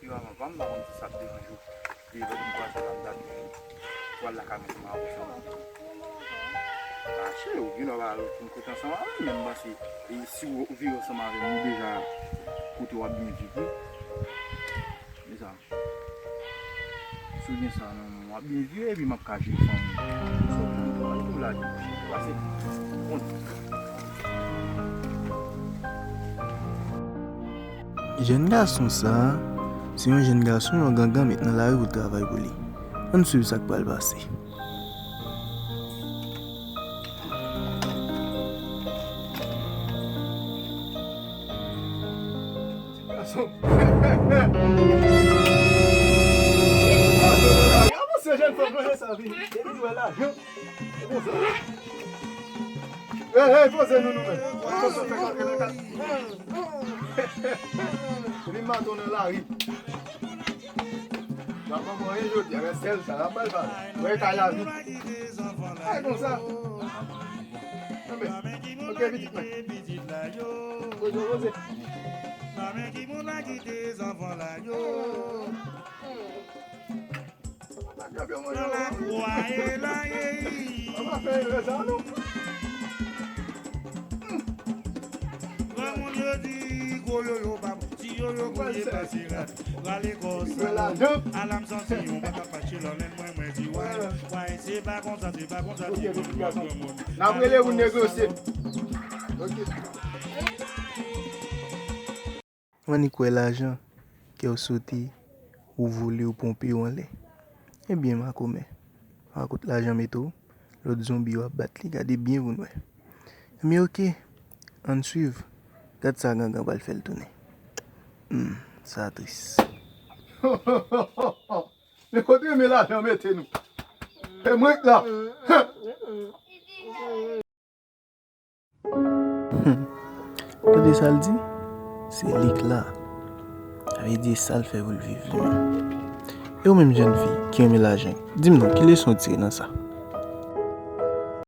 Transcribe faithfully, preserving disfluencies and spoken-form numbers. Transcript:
Yo, avan pa m pa konn si sa ap deranje w. E lòt m kwaze l ap gade pou al lakay mwen ansanm avè w. Mache, ou gen dwa pa al okenn kote ansanm avè m, men m panse, e si w vire ansanm avè m, ou deja kote w ap byen viv wi. Mezanmi. Si w gen sa nan men w, w ap byen viv epi m ap ka jere fanmi w. Sa w gen pou w lage, mache, pase. Bon. Jèn gason sa a, se yon jèn gason yon gangan met nan lari pou travay pou li. Ann swiv sa k pral pase. Ti gason. Avanse, jèn fanm, manje sa, vini. Depi nou wè lajan. Hey, hey, poze nou, nou menm. Poze, fè kòk nan kat. Li maton nan lari. N ap pran anyen jodi a, men sèl sa, n ap bay pale. Wè kay la vit. Ay, konsa. Anben, ok, pitit mwen. Poze, poze. Nan lakou a ye la ye. Granmoun yo di gwo yoyo pa bon, ti yoyo gwo ye pase rad. Rale kò sa. Alam santi yon baka fache lò lèn mwen mwen di way. Way se pa konsa, se pa konsa ti granmoun. N ap rele pou negosye. Ok. Ou annik wè lajan, kè w sote, ou vole, ou ponpe, ou anlè. Ebyen, makomè, a kot lajan mete w, lòt zonbi yo ap bat li, gade byen pou n wè. Ebyen, oke, ann swiv, gad sa gangan pral fè l tounen. Hmm, sa tris. Men kote renmen lajan mete nou? E mwen k la. Hmm. Tande sa l di? Se li k la. Sa vle di sa l fè pou l viv li menm. E ou menm jèn fi ki renmen lajan, di m non, ki leson w tire nan sa?